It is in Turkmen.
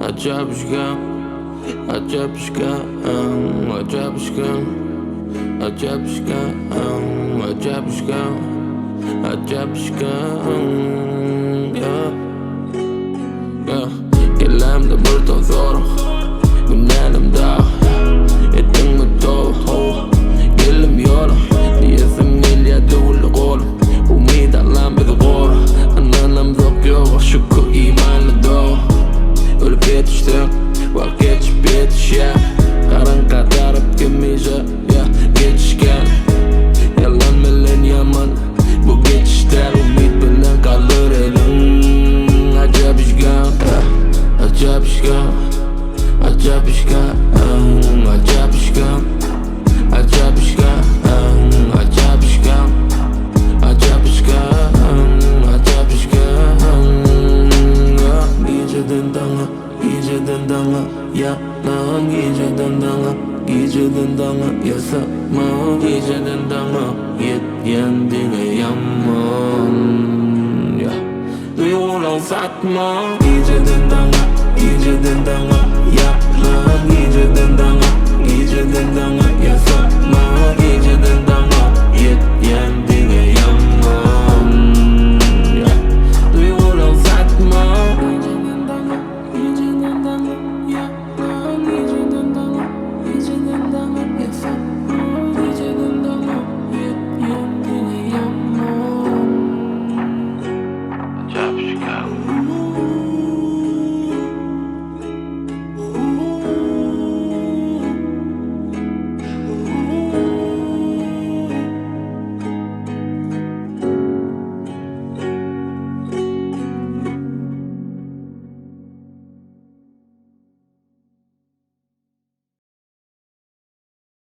Ajap yşkam, ajap yşkam, ajap yşkam, ajap yşkam, ajap yşkam, ajap yşkam, yeah, yeah. Kellämde bir ton sorag, günälim dag, etdiňmi toba, geldim ýola, diýesim gelýär döwüldi golum, umyt Allam bizi gora, ynanamzok ýoga, şükür imanly doga, ölüp ýetişseň, wagt geçip ýetişýär, garaňka tarap hemişe, yeah, geçişgän, ýalan bilen ýaman, bu geçiş däl, umyt bilen galdyr eliň, ajap yşgam, yeah, ajap yşgam, ajap yşgam, ajap yşgam, ajap yşgam, ajap yşgam, ajap yşgam, ajap yşgam, yeah. Gijeden daňa, gijeden daňa, ýalan gijeden daňa, gijeden daňa, ýasama gijeden daňa, ýetýän diňe ýaman, yeah. Duýgulan satma gijeden daňa.